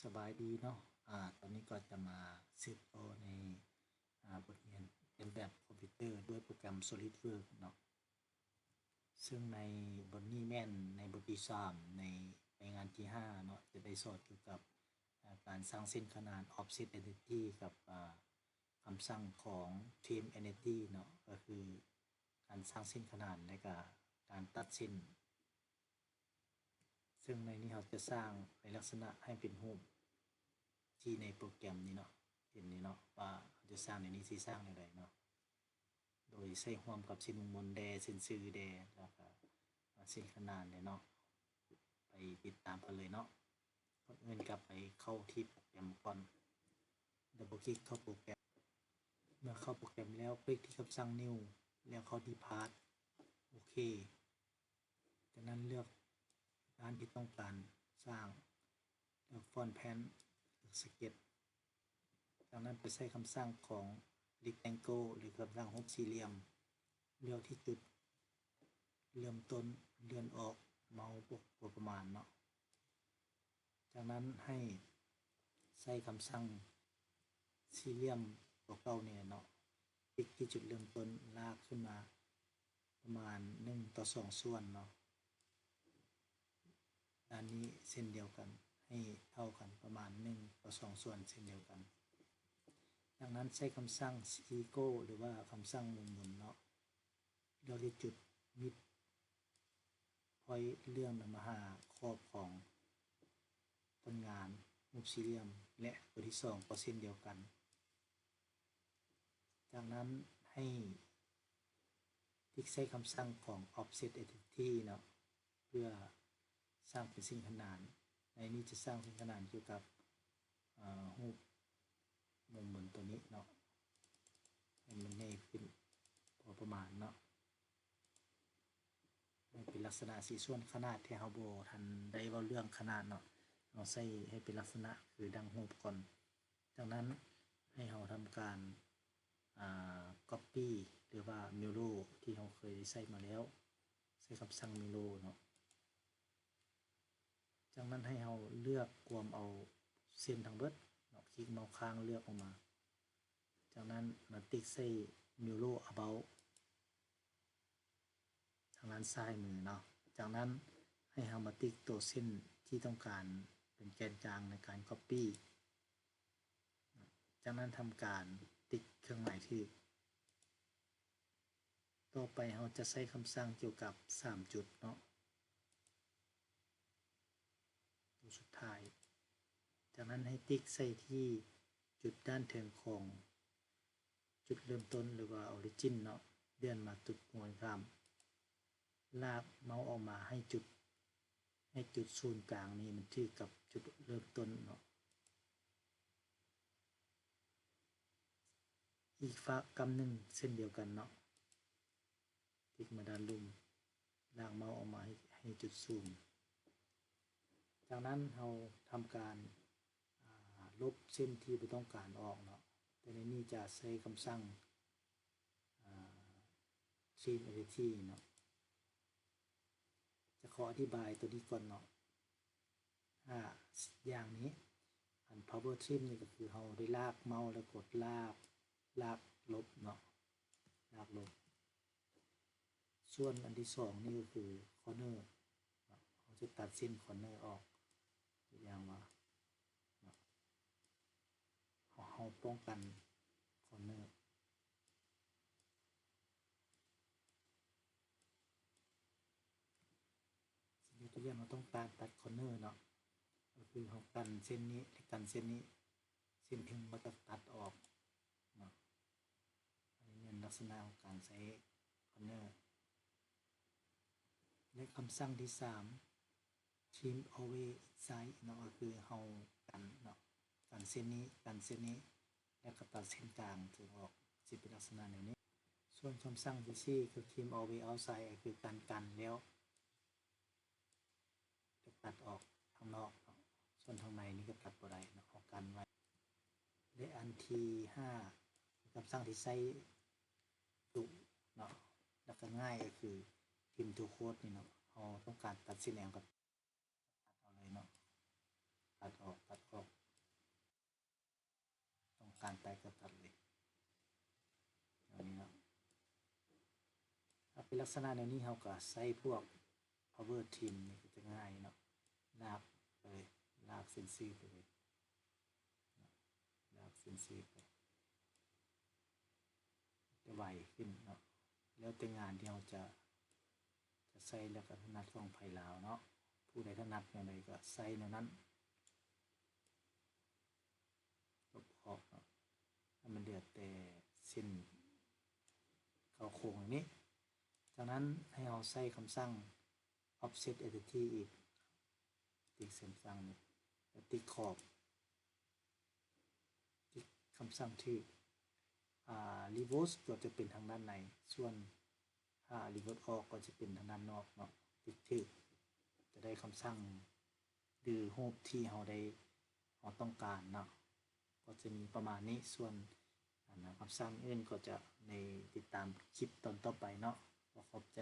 ສະບາຍດີເນາະ ອາ ຕອນນີ້ກໍຈະມາສືບຕໍ່ໃນ ອາ ບົດຮຽນເປັນແບບຄອມພິວເຕີດ້ວຍໂປຣແກຣມ SolidWorks ເນາະ ເຊິ່ງໃນບົດນີ້ແມ່ນໃນບົດທີສາມ ໃນໃບງານທີຫ້າເນາະ ຈະໄດ້ສອນກ່ຽວກັບ ອາ ການສ້າງເສັ້ນຂະໜານ Offset Entity ກັບ ອາ ຄຳສັ່ງຂອງ Trim Entity ເນາະ ກໍຄືການສ້າງເສັ້ນຂະໜານ ແລະກະການຕັດເສັ້ນ ເຊິ່ງໃນນີ້ເຮົາຈະສ້າງໃນລັກສະນະໃຫ້ເປັນຮູບທີ່ໃນໂປຣແກຣມນີ້ເນາະ ເຫັນນີ້ເນາະ ວ່າເຮົາຈະສ້າງໃນນີ້ຊິສ້າງແນວໃດເນາະ ໂດຍໃຊ້ຮ່ວມກັບເສັ້ນວົງມົນແດ່ ເສັ້ນຊື່ແດ່ ແລ້ວກະເສັ້ນຂະໜານແດ່ເນາະ ໄປຕິດຕາມກັນເລີຍເນາະ. ກ່ອນອື່ນກັບໄປເຂົ້າທີ່ໂປຣແກຣມກ່ອນ ດັບເບິນຄລິກເຂົ້າໂປຣແກຣມ ເມື່ອເຂົ້າໂປຣແກຣມແລ້ວ ຄລິກທີ່ຄຳສັ່ງ New ແລ້ວເຂົ້າທີ່ Path ໂອເຄ. ຈາກນັ້ນເລືອກດ້ານທີ່ຕ້ອງການສ້າງ ເລືອກ Front Plane ເລືອກ Sketch ຈາກນັ້ນໄປໃຊ້ຄຳສັ່ງຂອງ Rectangle ຫຼືຄຳສັ່ງຮູບສີ່ຫຼ່ຽມ ເລືອກທີ່ຈຸດເລີ່ມຕົ້ນ ເລື່ອນອອກເມົາສ໌ ພໍປະມານເນາະ. ຈາກນັ້ນໃຫ້ໃຊ້ຄຳສັ່ງສີ່ຫຼ່ຽມຕົວເກົ່ານີ້ແຫຼະເນາະ ຄລິກທີ່ຈຸດເລີ່ມຕົ້ນ ລາກຂຶ້ນມາປະມານໜຶ່ງຕໍ່ສອງສ່ວນເນາະ ດ້ານນີ້ເຊັ່ນດຽວກັນ ໃຫ້ເທົ່າກັນປະມານໜຶ່ງຕໍ່ສອງສ່ວນເຊັ່ນດຽວກັນ. ຈາກນັ້ນໃຊ້ຄຳສັ່ງ Circle ຫຼືວ່າຄຳສັ່ງໝູນໆເນາະ ເລືອກທີ່ຈຸດ Mid Point ເລື່ອນອອກມາຫາຂອບຂອງຕົ້ນງານຮູບສີ່ຫຼ່ຽມ ແລະ ຕົວທີສອງກໍເຊັ່ນດຽວກັນ. ຈາກນັ້ນໃຫ້ຕິກໃສ່ຄຳສັ່ງຂອງ Offset Entity ເນາະ ເພື່ອສ້າງເປັນເສັ້ນຂະໜານ. ໃນນີ້ຈະສ້າງເສັ້ນຂະໜານກ່ຽວກັບ ອາ ຮູບມຸມເບິ່ງຕົວນີ້ເນາະ ໃຫ້ມັນໃຫຍ່ຂຶ້ນພໍປະມານເນາະ ໃຫ້ເປັນລັກສະນະຊີ້. ສ່ວນຂະໜາດທີ່ເຮົາບໍ່ທັນໄດ້ເວົ້າເລື່ອງຂະໜາດເນາະ ເຮົາໃສ່ໃຫ້ເປັນລັກສະນະຄືດັ່ງຮູບກ່ອນ. ຈາກນັ້ນໃຫ້ເຮົາທຳການ ອາ Copy ຫຼືວ່າ Mirror ທີ່ເຮົາເຄີຍໄດ້ໃຊ້ມາແລ້ວ ໃຊ້ຄຳສັ່ງ Mirror ເນາະ. ຈາກນັ້ນໃຫ້ເຮົາເລືອກກວມເອົາເສັ້ນທັງເບິດເນາະ ຄລິກເມົາສ໌ຄ້າງເລືອກອອກມາ. ຈາກນັ້ນມາຕິກໃສ່ Mirror About ທາງດ້ານຊ້າຍມືເນາະ. ຈາກນັ້ນໃຫ້ເຮົາມາຕິກໂຕເສັ້ນທີ່ຕ້ອງການເປັນແກນກາງໃນການ Copy. ຈາກນັ້ນທຳການຕິກເຄື່ອງໝາຍຖືກ. ຕໍ່ໄປເຮົາຈະໃຊ້ຄຳສັ່ງກ່ຽວກັບສາມຈຸດເນາະ ຕົວສຸດທ້າຍ. ຈາກນັ້ນໃຫ້ຕິກໃສ່ທີ່ຈຸດດ້ານເທິງຂອງຈຸດເລີ່ມຕົ້ນ ຫຼືວ່າ Origin ເນາະ ເລື່ອນມາຈຸດກົງກັນຂ້າມ ລາກເມົາສ໌ອອກມາໃຫ້ຈຸດ ໃຫ້ຈຸດສູນກາງນີ້ມັນຖືກກັບຈຸດເລີ່ມຕົ້ນເນາະ. ອີກຟາກກຳໜຶ່ງເຊັ່ນດຽວກັນເນາະ ຕິກມາດ້ານລຸ່ມ ລາກເມົາສ໌ອອກມາໃຫ້ ໃຫ້ຈຸດສູນ. ຈາກນັ້ນເຮົາທຳການ ອາ ລົບເສັ້ນທີ່ບໍ່ຕ້ອງການອອກເນາະ ແຕ່ໃນນີ້ຈະໃຊ້ຄຳສັ່ງ ອາ Trim Entity ເນາະ. ຈະຂໍອະທິບາຍຕົວນີ້ກ່ອນເນາະ ຫ້າຢ່າງນີ້. ອັນ Power Trim ນີ້ກໍຄືເຮົາໄດ້ລາກເມົາສ໌ແລ້ວກົດລາກ ລາກລົບເນາະ ລາກລົບ. ສ່ວນອັນທີສອງນີ້ກໍຄື Corner ເນາະ ເຮົາຈະຕັດເສັ້ນ Corner ອອກ ຕົວຢ່າງວ່າເນາະ ເຮົາ ເຮົາປ້ອງກັນ Corner ຍົກຕົວຢ່າງ ເຮົາຕ້ອງການຕັດ Corner ເນາະ ກໍຄືເຮົາກັນເສັ້ນນີ້ ແລະ ກັນເສັ້ນນີ້ ເສັ້ນເທິງເຮົາຈະຕັດອອກເນາະ. ອັນນີ້ແມ່ນລັກສະນະຂອງການໃຊ້ Corner ແລະ ຄຳສັ່ງທີສາມ Trim Always Inside ເນາະ ກໍຄືເຮົາກັນເນາະ ກັນເສັ້ນນີ້ ກັນເສັ້ນນີ້ ແລ້ວກໍຕັດເສັ້ນກາງເທິງອອກ ຊິເປັນລັກສະນະແນວນີ້. ສ່ວນຄຳສັ່ງທີສີ່ ຄື Trim Always Outside ກໍຄືການກັນແລ້ວ ຈະຕັດອອກທາງນອກເນາະ ສ່ວນທາງໃນນີ້ກໍຕັດບໍ່ໄດ້ເນາະ ເຮົາກັນໄວ້. ແລະ ອັນທີຫ້າ ຄຳສັ່ງທີ່ໃຊ້ດຸເນາະ ແລ້ວກໍງ່າຍ ກໍຄື Trim to Code ນີ້ເນາະ ເຮົາຕ້ອງການຕັດເສັ້ນຫຍັງກໍຕັດເອົາເລີຍເນາະ ຕັດອອກ ຕັດອອກ ຈະຕັດເລີຍ ແນວນີ້ເນາະ. ຖ້າເປັນລັກສະນະແນວນີ້ ເຮົາກໍໃຊ້ພວກ power trim ນີ້ກໍຈະງ່າຍເນາະ ລາກໄປເລີຍ ລາກເສັ້ນຊື່ໄປເລີຍ ລາກເສັ້ນຊື່ໄປ ຈະໄວຂຶ້ນເນາະ ແລ້ວແຕ່ງານທີ່ເຮົາຈະ ຈະໃຊ້ ແລ້ວກໍຖະໜັດຂອງໃຜລາວເນາະ ຜູ້ໃດຖະໜັດແນວໃດກໍໃຊ້ແນວນັ້ນ ລົບອອກເນາະ ໃຫ້ມັນເຫຼືອແຕ່ເສັ້ນເຂົ້າໂຄ້ງແບບນີ້. ຈາກນັ້ນໃຫ້ເຮົາໃຊ້ຄຳສັ່ງ offset entity ອີກ ຕິກຄຳສັ່ງນີ້ ແລ້ວຕິກຂອບ ຕິກຄຳສັ່ງຖືກ ອ່າ reverse ກໍຈະເປັນທາງດ້ານໃນ ສ່ວນ ຖ້າ reverse ອອກກໍຈະເປັນທາງດ້ານນອກເນາະ ຕິກຖືກ ຈະໄດ້ຄຳສັ່ງ ຫຼື ຮູບທີ່ເຮົາໄດ້ ເຮົາຕ້ອງການເນາະ ກໍຈະມີປະມານນີ້. ສ່ວນ ອັນນະ ຄຳສັ່ງອື່ນກໍຈະໃນຕິດຕາມຄລິບຕອນຕໍ່ໄປເນາະ. ຂໍຂອບໃຈ.